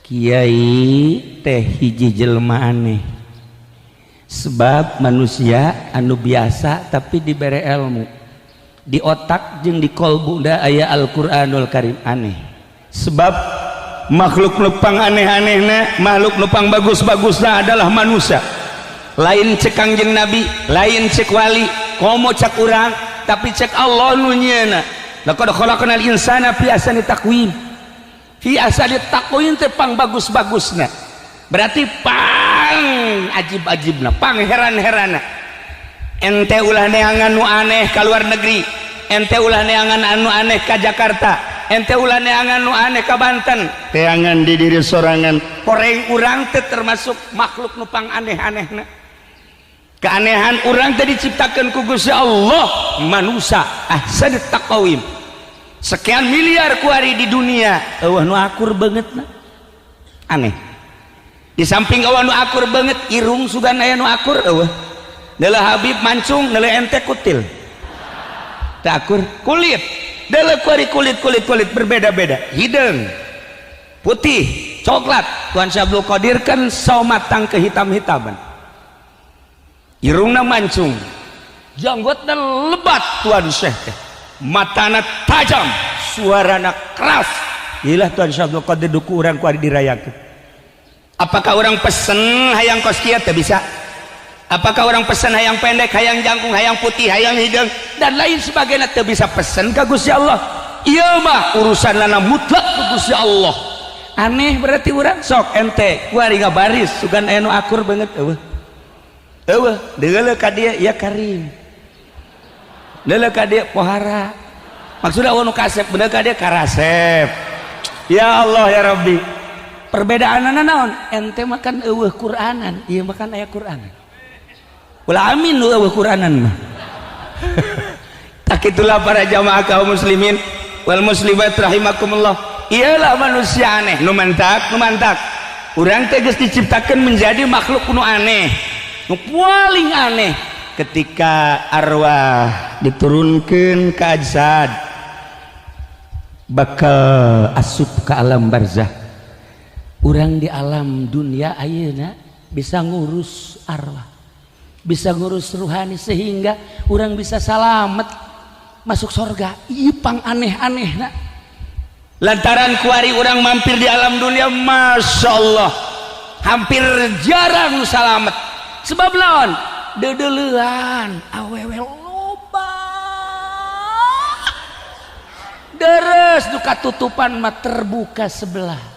Kiai teh hiji jelma aneh, sebab manusia anu biasa tapi dibere ilmu di otak jeung di kolbu da aya Al-Qur'anul Karim. Aneh sebab makhluk nu pang aneh-anehna, makhluk nu pang bagus-bagusna adalah manusia. Lain cek Kangjeng Nabi, lain cek wali, komo cek urang, tapi cek Allah nu nyieuna. Laqad khalaqnal insana fi ahsani taqwim. Fi ahsani taqwim teh pang bagus-bagusna, berarti pang ajib-ajibna, pang heran-heranna. Ente ulah neangan nu aneh ka luar negeri, ente ulah neangan anu aneh ka Jakarta, ente ulah neangan nu aneh ka Banten, teangan di diri sorangan. Koreng urang teh termasuk makhluk nu pang aneh-anehna. Keanehan urang teh diciptakan ku Gusti Allah manusia ahsan taqwim. Sekian miliar kuari di dunia euweuh nu akur banget na. Aneh di samping euweuh nu akur banget, irung sugan aya nu akur euweuh. Deuleu Habib mancung, deuleu ente kutil, teu akur. Kulit deuleu kuari, kulit kulit kulit berbeda-beda, hideung, putih, coklat. Tuan Syekh Abdul Qadir kan samatang kehitam-hitaman, irungna mancung, janggotna lebat. Tuan Syekh teh matana tajam, suarana keras. Ilah Tuan Syekh Abdul Qadir duku urang kuari dirayakeun. Apakah orang pesen hayang kos kieu? Teu bisa. Apakah orang pesen hayang pendek, hayang jangkung, hayang putih, hayang hideung, dan lain sebagainya? Teu bisa pesen ka Gusti Allah. Ieu mah urusan lana mutlak ku Gusti Allah. Aneh berarti urang. Sok ente kuari ngabaris, sugan aya nu akur banget? Euweuh, euweuh. Deuleu ka dieu, ya Karim. Deuleu ka dieu, pohara. Maksudna euweuh nu kasep. Bener ka dieu, karasep. Ya Allah ya Rabbi, perbedaanana naon? Ente makan euweuh Quranan, ieu makan aya Quranan. Ulah amin nu euweuh Quranan mah. Tak itulah para jamaah kaum muslimin wal muslimat rahimakumullah, iyalah manusia aneh. Nu mantak, nu mantak urang teh geus diciptakeun menjadi makhluk nu aneh, nu paling aneh. Ketika arwah diturunkan ke ajsad, bakal asup ke alam barzah. Urang di alam dunia ayeuna bisa ngurus arwah, bisa ngurus ruhani, sehingga orang bisa salamet masuk surga. Ieu pang aneh-aneh na. Lantaran kuari orang mampir di alam dunia, masya Allah, hampir jarang salamet. Sebab lawan deudeulean awewe loba deres, duka tutupan mah terbuka sebelah.